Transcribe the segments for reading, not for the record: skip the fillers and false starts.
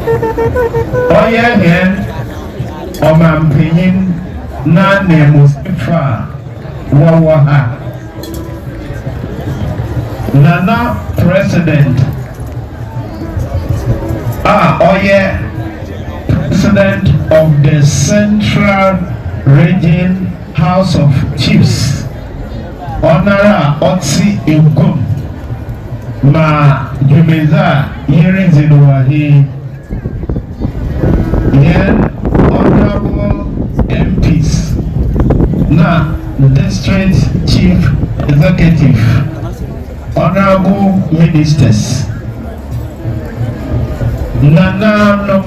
Ɔyɛ hɛn ɔmampanyin n'ananmusifo a wɔwɔ ha. Nana President a ɔyɛ President of the Central Region House of Chiefs, ɔnoara a ɔtse egua mu ma dwumadzi a yɛredzi no wɔ ha yi. Yɛn honourable MPs na District Chief Executive, honourable ministers, nananom,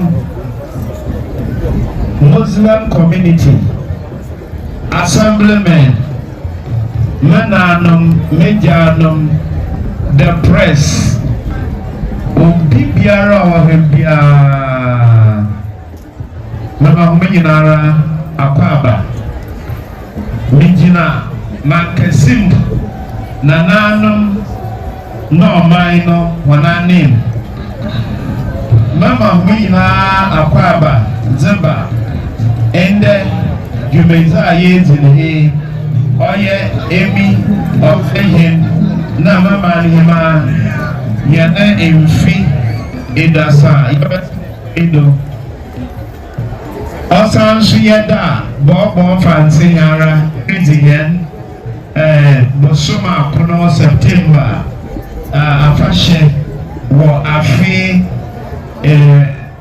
Muslim community, assemblymen, mɛnanom, megyanom, the press, obi biara a ɔwɔ ha biara, mɛma hom nyinara akɔ aba. Megyina Mankasim nananom na ɔman no hɔn anim. Mɛma hom nyinaa akɔ aba dze ba ndɛ dwumadzi a yɛredzi no yi, ɔyɛ emi ɔfɛhɛn na mama nhema yɛne mfe 30 a yɛbɛtena do. Ɔsan nso yɛ da a bɔɔbɔɔ Mfantse ara redzi yɛn bosom akono September afahyɛ wɔ afe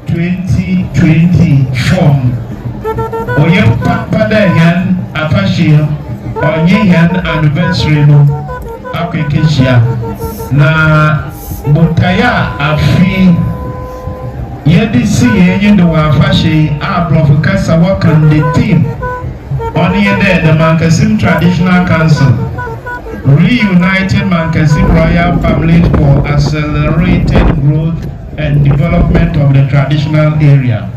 2024 mu. Ɔyɛ papa dɛ hɛn afahyɛ ɔnye hɛn anniversary no akɔ ekehyia, na botaeɛ a afe yɛde si yɛn enyi do wɔ afahyɛ yi a aborɔfo kasa wɔka no the theme, ɔno yɛ dɛ the Mankasim Traditional Council reuniting Mankasim royal families for accelerated growth and development of the traditional area.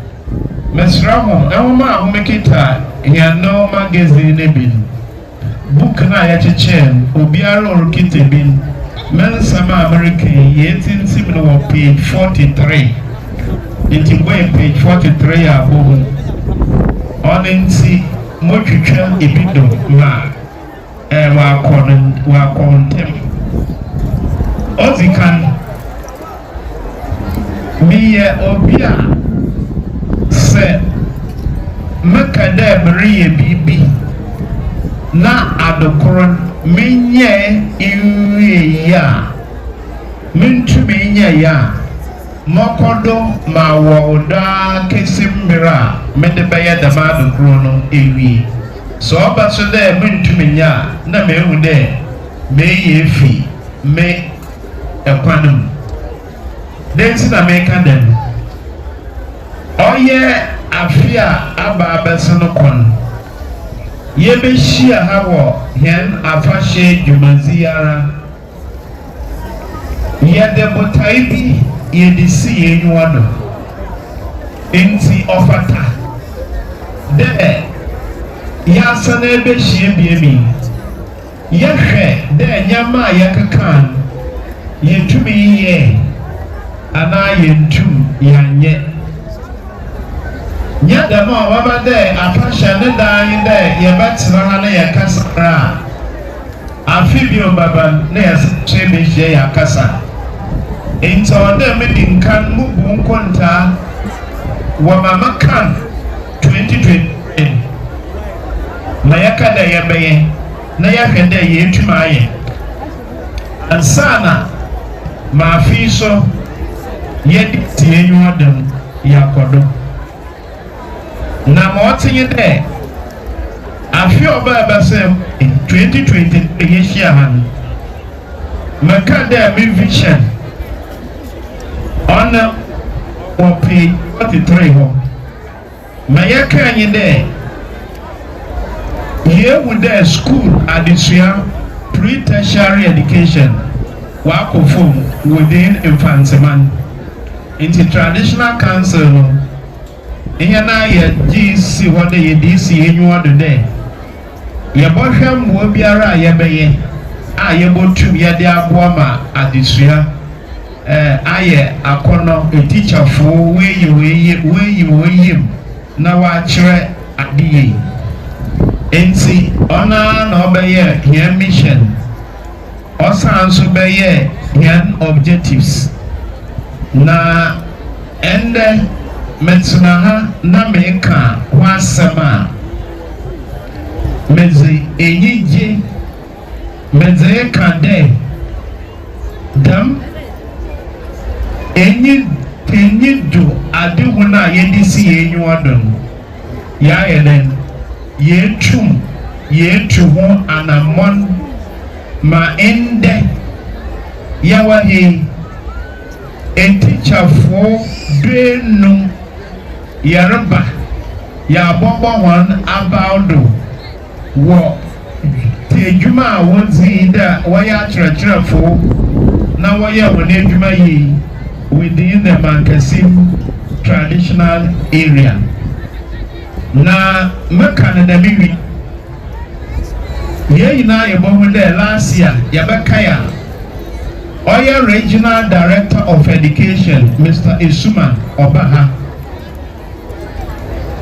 Mesrɛ ho, nwoma a homekita yɛn no magazine no bi no, book no a yɛkyekyɛɛ no, obiara a ɔrekita bi no, me nsɛm a mereka yi, yɛtintim no wɔ page 43, nti bɔyɛ page 43 a bohu ɔno. Nti motwitwa ebi do ma wakɔ no wakɔ ntɛm. Ɔdzi kan, meyɛ obi a sɛ meka dɛ mereyɛ biribi na adekoro no menyɛ nwie yi a, mentumi nyɛ a, mɔkɔdo ma wɔ daa kesi mmerɛ a mede bɛyɛ dɛm adekoro no ewie. Sɛ ɔba so dɛ mentumi nyɛ a, na mehu dɛ meyɛ efi me ɛkwan mu. Den nti na meka dɛm? Ɔyɛ afe a aba abɛse no kɔ no, yɛbɛhyia ha wɔ hɛn afahyɛ dwumadzi ara, yɛde botae bi yɛde si yɛn enyiwa do, nti ɔfata dɛ yɛasane abɛhyia biem yi, yɛhwɛ dɛ nneɛma a yɛkeka no yɛtumi yɛ anaa yɛntum yɛanyɛ. Nyɛ dɛm a, ɔbɛba dɛ afahyɛ ne dan dɛ yɛbɛtena ha na yɛkasa ara a, afe bio bɛba no na yɛsɛ bɛhyia yɛ akasa. Nti ɔwɔ dɛ medi nkan mubu nkontaa wɔ mama kan 2020 ma yɛka dɛ yɛbɛyɛ na yɛhwɛ dɛ yɛtum ayɛ ansa na ma afei so yɛde tie enyiwa dɛm yɛakɔ do. Na ma ɔte nye dɛ afe a ɔbaa bɛsɛ 2023 yɛhyia ha no, mɛka dɛ me vision ɔno wɔ page 43 hɔ. Ma yɛka nye dɛ yɛhu dɛ school adesua, pre-tertiary education, wakɔ fam within Mfantseman, nti traditional council no ihe na yɛgye si hɔ dɛ yɛde si enyiwa do dɛ yɛbɔhwɛ mmoa biara a yɛbɛyɛ a yɛbɔtum yɛde aboa ma adesua ayɛ akɔnɔ, etikyafoɔ weyi. woeyi hɔn yamu na wɔakyerɛ ade yie. Ntsi ɔnoara na ɔbɛyɛɛ hɛn mission, ɔsan so bɛyɛɛ hɛn objectives. Na ndɛ metsena ha na mereka ho asɛm a, medze enyigye medze reka dɛ dɛm enyi enyi do adehu no a yɛde si hɛn enyiwa do no, yɛayɛ dɛn? Yeetum yeetu ho anamɔn ma ndɛ yɛwɔ ha yi, etikyafoɔ 15 yɛreba yɛabɔbɔ hɔn abaw do wɔ edwuma a wodzii dɛ wɔyɛ akyerɛkyerɛfo na wɔyɛ hɔn edwuma yie within the Mankessim Traditional Area. Na meka no dɛm wi, yɛn nyinaa yɛbɔhu dɛ last year yɛbɛkae a, ɔyɛ Regional Director of Education, Mr. Esuma, ɔba ha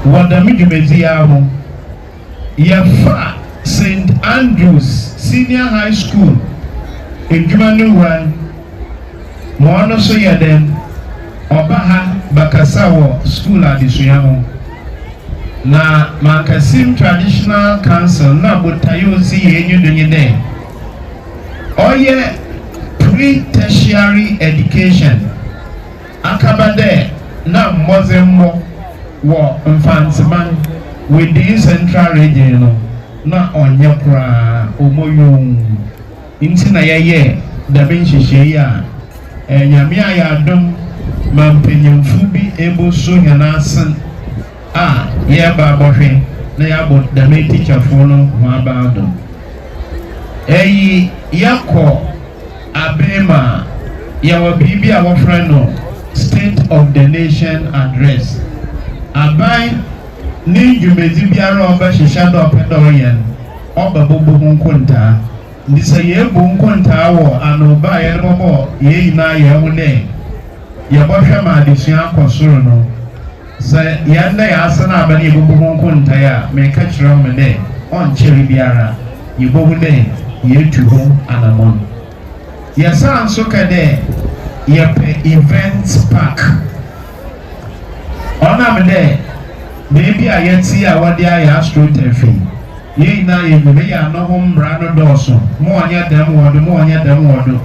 wɔ dɛm dwumadzi yi ho. Yɛfa St. Andrews Senior High School edwuma no wura ma ɔno nso yɛ dɛn, ɔba ha bɛkasa wɔ school adesua ho. Na Mankessim Traditional Council na botaeɛ osi yɛn enyi do nye dɛ ɔyɛ pre-tertiary education akaba dɛ na mmɔdzenbɔ wɔ Mfantseman within Central Region no na ɔnyɛ koraa, ɔmɔ nti na yɛyɛ dɛm nhyehyɛe yi a Nyame ayɛ adom ma mpanyimfo bi eboso hɛn asen a yɛreba abɔhwɛ na yɛabɔ dɛm etikyafoɔ no ho aba do. Ɛyi yɛkɔ abɛn mu a, yɛwɔ biribi a wɔfrɛ no State of the Nation Address. Aban ne dwumadzi biara a ɔbɛhyehyɛ dɛ ɔpɛ dɛ ɔyɛ no, ɔba bɔbɔ ho nkontaa. Nti sɛ yɛbu nkontaa wɔ anoba a yɛde bɔbɔ yɛn nyinaa yɛn ho dɛ yɛbɔhwɛ ma adesua akɔ soro no, sɛ yɛn dɛ yɛasene aba ne yɛbɛbu ho nkontaa a, meka kyerɛ mo dɛ ɔnkyɛre biara yɛbɔhu dɛ yɛatu ho anammɔn. Yɛsan nso ka dɛ yɛpɛ event park. Ɔnam dɛ beebi a yɛte a wɔde ayɛ astroturf yi, yɛn nyinaa yɛnim yɛ ano ho mmara no dɔɔso, mo ɔnyɛ dɛm wɔ do, mo ɔnyɛ dɛm wɔ do,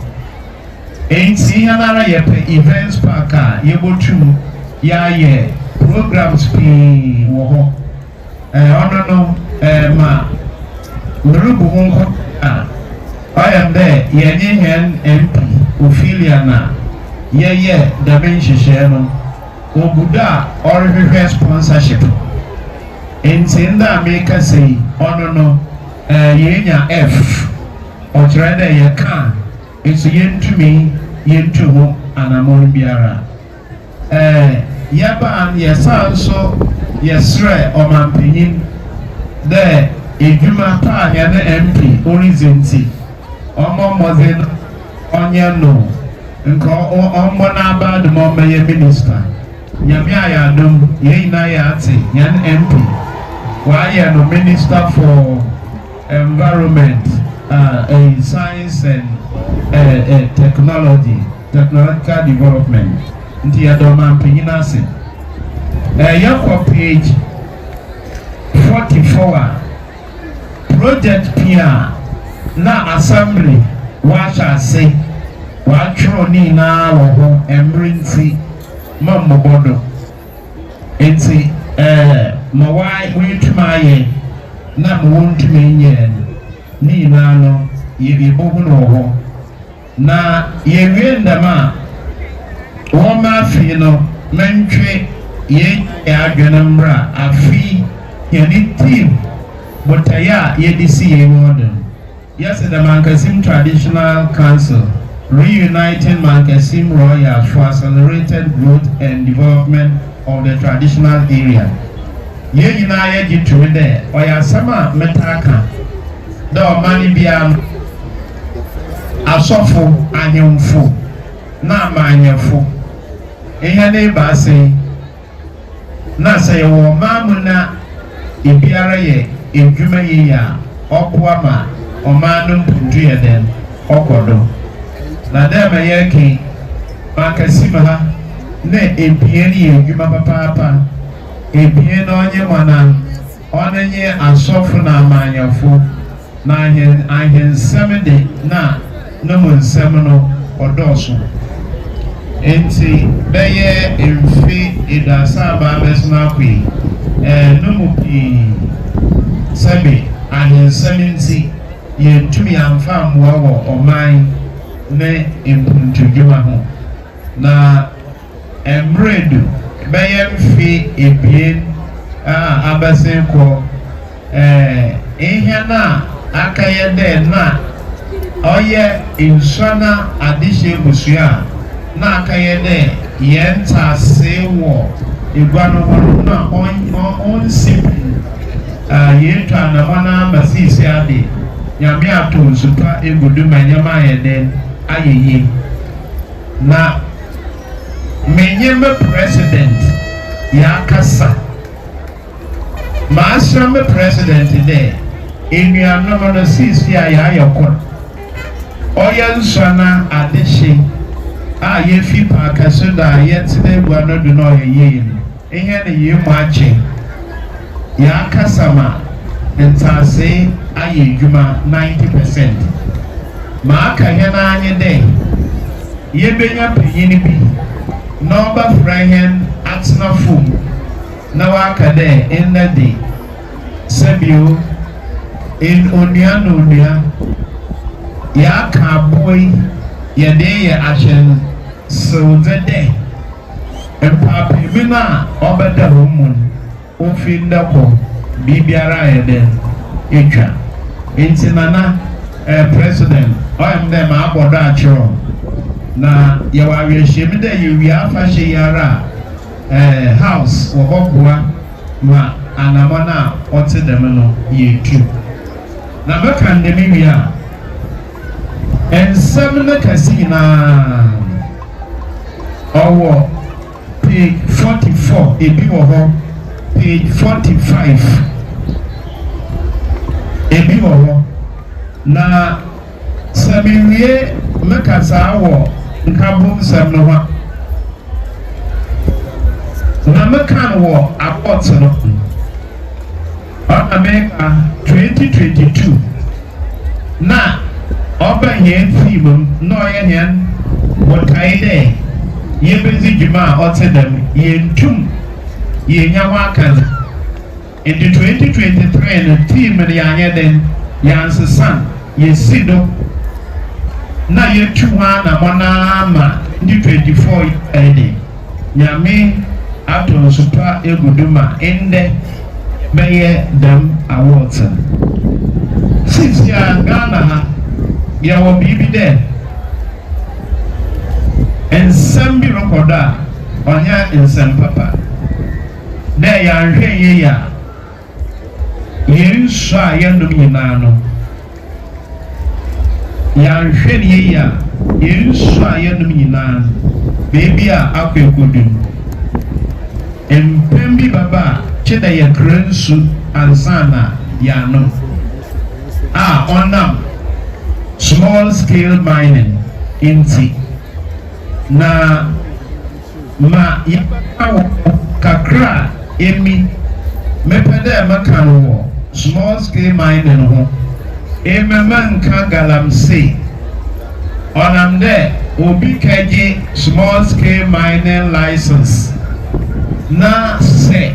nti yɛn ara yɛpɛ event park a yɛbɔtum yɛayɛ programs pii wɔ hɔ. Ɔno no ma merebu ho nkɔ a ɔyɛ dɛ yɛnye hɛn MP Ophelia na yɛyɛ dɛm nhyehyɛe no. Ogu do a ɔrehwehwɛ sponsorship, nti nda a mekasa yi, ɔno no yɛnya F, ɔkyerɛ dɛ yɛka nso yɛntumi yɛntu ho anammɔn biara. Yɛbaa no, yɛsan nso yɛsrɛ ɔmanpanyin dɛ edwuma pa a yɛne MP oridzi nti, ɔmmɔ mmɔdzen ɔnyɛ no nka ɔmmɔ n'aba do ma ɔmmɛyɛ minister. Nyame ayɛ adom, yɛn nyinaa yɛ ate yɛn MP wayɛ no Minister for Environment, Science and Technology, Technological Development, nti yɛdɔ ɔmanpanyin ase. Yɛkɔ page 44 a, project pii a na assembly wahyɛ ase, wɔatwerɛ ne nyinaa wɔ hɔ. Mmerɛ nti ma mmɔbɔ do, nti ma wɔatumi ayɛ na ma wɔntumi nyɛ no ne nyinaa no, yɛbɛhu no wɔ hɔ. Na yɛwie ndɛm a wɔma afei no mɛntwe yɛn yɛ adwene mmra afei yɛne theme botaeɛ a yɛde si yɛn mu do. Yɛsɛ the Mankessim Traditional Council reuniting Mankessim Royals for accelerated growth and development of the traditional area. Yɛn nyinaa yɛgye tumi dɛ ɔyɛ asɛm a metaa ka dɛ ɔman biara no, asɔfo, ahemfo na amanyɛfo ihe n'ịba ase. mu na ebiara yɛ edwuma yie a ɔboa ma ɔman no mpuntu yɛ dɛn ɔkɔ do. Na dɛ ma yɛreka mankasi mu ha na ebien yɛ edwuma papaapa. Ebien na ɔnye mɔna ɔno nye asɔfo na amanyɛfo na ahen ahensɛm de na ne mu nsɛm no ɔdɔɔso. Nti bɛyɛ mfe 30 aba abɛsena akɔ yi, no mu pii sɛbe ahensɛm nti yɛntumi amfa mmoa wɔ ɔman ne mpuntudwuma ho. Na mmerɛ du bɛyɛ mfe 2 a abɛsen kɔ, ihe na akɛyɛ dɛ na ɔyɛ nsuana adehyɛ ebusua a na akɛyɛ dɛ yɛn ntaase wɔ egua no ho no na ɔnsi pii a yɛtwa anamɔ na ama siisi ade Nyame ato nsupa egu do ma nneɛma ayɛ dɛn ayɛ yie. Na menye me president yɛakasa, maasrɛ me president dɛ enuanom no siisi a yɛayɛ kor ɔyɛ nsuana adehye a yɛfi paakɛse do a yɛtena egua no do na ɔyɛ yie no, ihe ne yɛn mu akyɛ yɛakasa ma ntaase ayɛ adwuma 90%. Ma aka hɛn anye dɛ yɛbɛnya panyin bi na ɔbɛfrɛ hɛn atena fam na waka dɛ nnɛ de sɛbio onua na onua yɛaka aboa yi yɛde yɛ ahyɛnsewdze dɛ mpaapaamu no a ɔbɛda hɔ mu no ofi ndɛ kɔ biribiara ayɛ dɛ etwa. Nti nana president, ɔyɛ m dɛ maabɔ do akyerɛw na yɛwɔ awerɛhyɛmu dɛ yɛwie afahyɛ yi ara a house wɔbɔboa ma anamɔ no a ɔte dɛm no yɛtu. Na mɛka ndɛm wie a, nsɛm no kɛse nyinaa ɔwɔ page 44, ebi wɔ hɔ page 45, ebi wɔ hɔ. Na sɛ mewie mekasaa wɔ nkabom nsɛm no ho a, na meka no wɔ abɔɔte no ɔna meka 2022 na ɔba hɛn theme mu na ɔyɛ hɛn botae dɛ yɛbɛdzi dwuma a ɔte dɛm, yɛntum yɛnya ho aka. Nti 2023 no theme no yɛanyɛ dɛn yɛansesan, yɛsi do na yɛtu ho anammɔ naa ma 2024 yi de Nyame ato nsopa egu do ma ndɛ bɛyɛ dɛm awards no. Sisi a Ghana ha yɛwɔ biribi dɛ nsɛm bi rekɔ do a ɔnyɛ nsɛm papa dɛ yɛanhwɛ yie a yɛn nsu a yɛnom nyinaa no, yɛanhwɛ no yie a yɛn nsu a yɛnom nyinaa no, beebi a akɔ ekodu no, mpɛn bi bɛba a kye dɛ yɛkra nsu ansa na yɛanom a ɔnam small scale mining nti. Na ma yɛbɛka wɔ kakra a emi mepɛ dɛ meka no wɔ small scale mining ho, emi menka galamsey. Ɔnam dɛ obi kɛgye small scale mining license na sɛ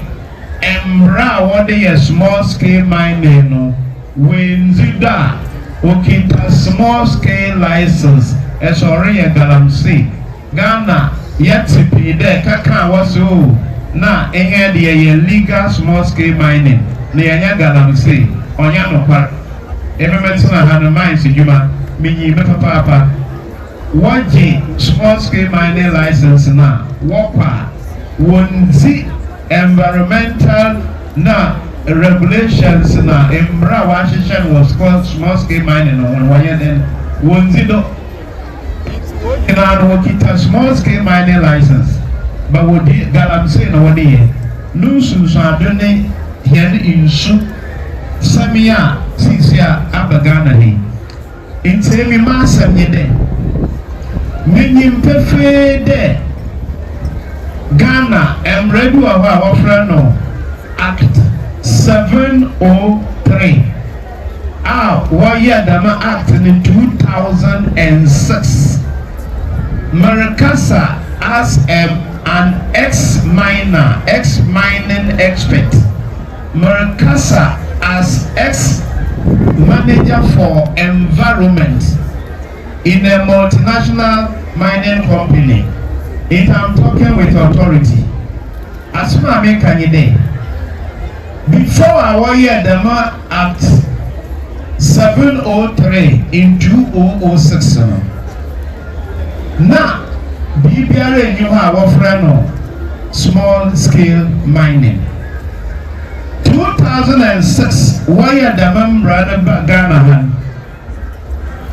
mmara a wɔde yɛ small scale mining no wendzi do a okita small scale license ɛsɛ ɔreyɛ galamsey. Ghana yɛte pii dɛ kaka a wɔsɛ o na ɛhɛn de yɛyɛ legal small scale mining na yɛnyɛ galamsey, ɔnyɛ nokwar. Ememɛtena ha no mines dwuma minyi me papaapa. Wɔgye small scale mining license na wɔkɔ a wɔndzi environmental na regulations na mmara a wɔahyehyɛ no wɔ small scale mining no ho wɔnyɛ den wɔndzi do. Wɔn nyinaa no wɔkita small scale mining license but wɔdi galamsey na wɔde yɛ. No nsunsuando nye hɛn nsu sɛm yi a seisei a aba Ghana ha yi. Ntsi emi m'asɛm nye dɛ, minyim pefee dɛ Ghana mbra bi wɔ hɔ a wɔfrɛ no Act 703 a wɔyɛɛ dɛm Act no 2006. Merekasa as a an ex-miner, ex-mining expert. Merekasa as ex-manager for environment in a multinational mining company. Ntsi I'm talking with authority. Asɛm a meka nye dɛ, before a wɔyɛɛ dɛm Act 703 in 2006 no, na biribiara nnyi hɔ a wɔfrɛ no small scale mining. 2006 wɔyɛɛ dɛm mbra no ba Ghana ha no,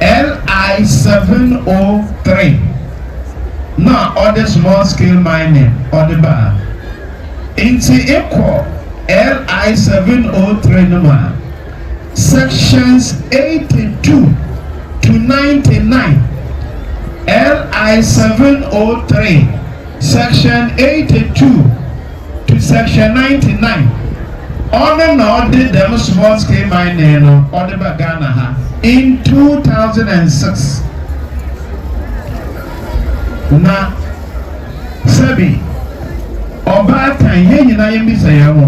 LI 703 na ɔde small scale mining ɔde baa. Ntsi ekɔ LI 703 no mu a, sections 82 to 99, LI 703 section 82 to section 99, ɔno na ɔde dɛm small scale mining no ɔde ba Ghana ha in 2006. Na sɛbi ɔbaatan, yɛn nyinaa yɛmmisa yɛn ho,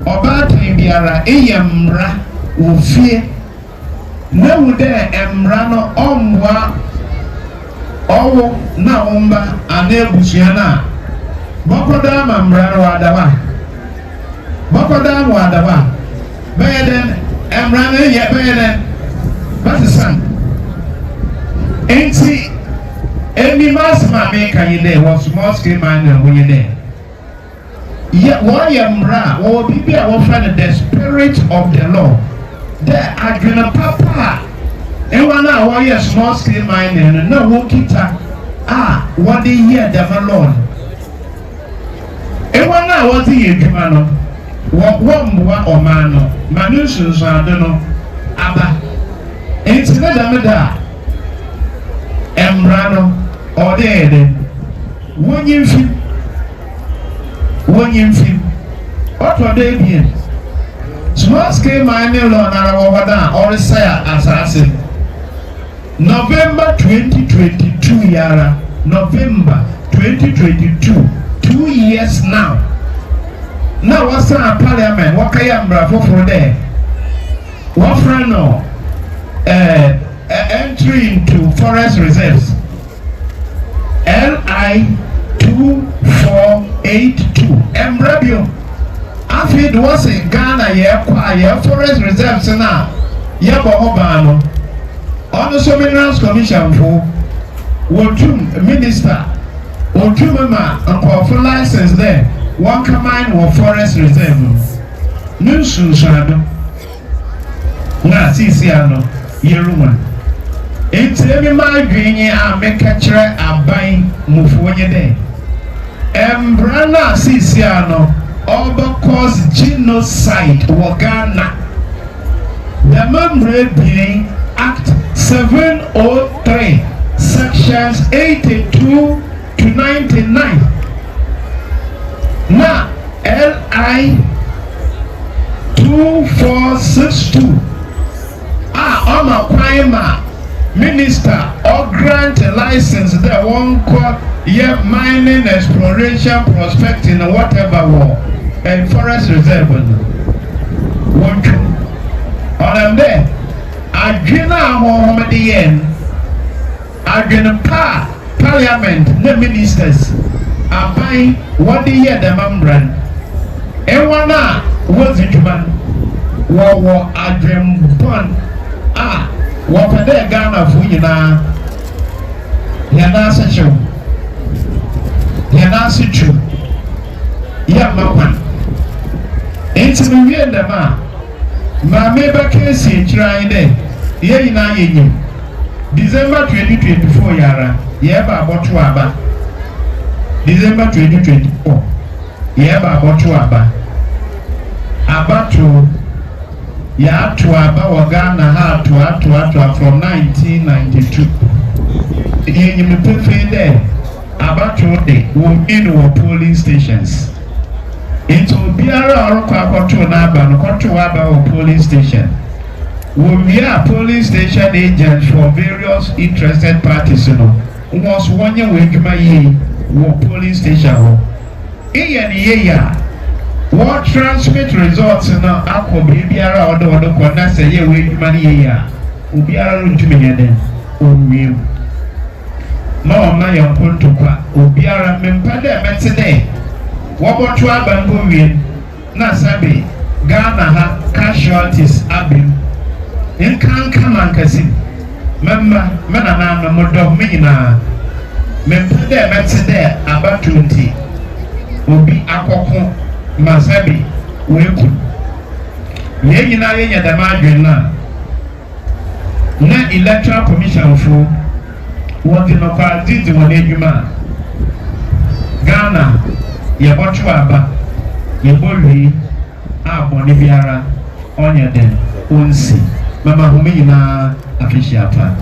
ɔbaatan biara eyɛ mmara wɔ fie na ehu dɛ mmara no ɔmmoa ɔwo na wo mba anaa ebusua no a, bɔkɔdɔ ama mmara no wɔada hɔ a, bɔkɔdɔ ama wɔada hɔ a, bɛyɛ dɛn? Mmara no yɛ bɛyɛ dɛn? Bɛsesa. Nti emi m'asɛm a meka nye dɛ, wɔ small scale mining ho nye dɛ, yɛ wɔyɛ mmara a, wɔwɔ biribi a wɔfrɛ no the spirit of the law, dɛ adwene papa a ɛwɔ no a wɔyɛ small scale mining no na wɔkita a wɔde yɛ dɛm law no, ɛwɔ no a wɔdze yɛ adwuma no, wɔ wɔmboa ɔman no ma ne nsunsuando no aba. Nti ne dɛm da a mmara no ɔde yɛ dɛ wonyi mfim, wonyi mfim. Ɔtɔ do 2, small scale mining law nara wɔ hɔ no a ɔresɛe asase. November 2022 yara, November 2022, 2 years now, na wɔsan parliament wɔkɛyɛ mmara foforɔ dɛ wɔfrɛ no entry into forest reserves, LI 2482. Mmara bio afei de wɔsi Ghana yɛ kɔ a yɛ forest reserves no a yɛbɔ ho ban no, ɔno nso Minerals Commission fo wɔtum, minister wɔtum ma nkɔɔfo license dɛ wɔnka mine wɔ forest reserve mu. Ne nsunsuado na siisi ano yɛruma. Nti emi maa adwene a meka kyerɛ aban mufoɔ nye dɛ, mbra no a siisi ano ɔbɛ cause genocide wɔ Ghana, dɛm mmara 2, Act 703 sections 82 to 99 na LI 2462 a ɔma kwan ma minister ɔgrant license dɛ wɔnkɔ yɛ mining, exploration, prospecting, whatever wɔ forest reserve no, wɔntwam. Ɔnam dɛ adwene a ahohom de yɛn no, adwene pa a parliament ne ministers, aban wɔde yɛ dɛm mmara no, ɛwɔn a wɔdzi dwuma no wɔwɔ adwenbɔn a wɔpɛ dɛ Ghanafo nyinaa yɛn ase hyew, yɛn ase twu, yɛ mma kwan. Nti no wie dɛm a, maame bɛka esi akyire anyi dɛ yɛn nyinaa yɛ nyim December 2024 yara yɛreba abɔto aba December 2024. Yɛreba abɔto aba. Abatow, yɛato aba wɔ Ghana ha atoatoatoa from 1992. Yenyim pefee dɛ abatow de, wonwie no wɔ polling stations. Ntsi obiara a ɔrokɔ akɔtow n'aba no, kɔtow aba wɔ polling station. Wowie a, polling station agents for various interested parties no, hɔn so wɔnyɛ hɔn edwuma yie wɔ polling station hɔ. Eyɛ no yie a, wɔ transmit results no akɔ beebiara a ɔde wɔde kɔ, na sɛ yɛ wɔ edwuma no yie a, obiara rentumi nyɛ dɛn onwie mu. Ma ɔma yɛn nko ntokwa. Obiara mempɛ dɛ mɛte dɛ wɔbɔto aba mpo wie na sɛbe Ghana ha casualties abem nkanka mankasi mɛmma me nananom dɔ me nyinaa. Mempɛ dɛ mɛte dɛ abato nti obi akɔko ma sɛbe woeku. Yɛn nyinaa yɛnya dɛm adwene no a, na Electoral Commission fo wɔdze nokwardzi dzi wɔn adwuma a, Ghana yɛbɔto aba, yɛbɔwie a, bɔne biara ɔnyɛ den ɔnsi. Mɛma home nyinaa afehyia pa.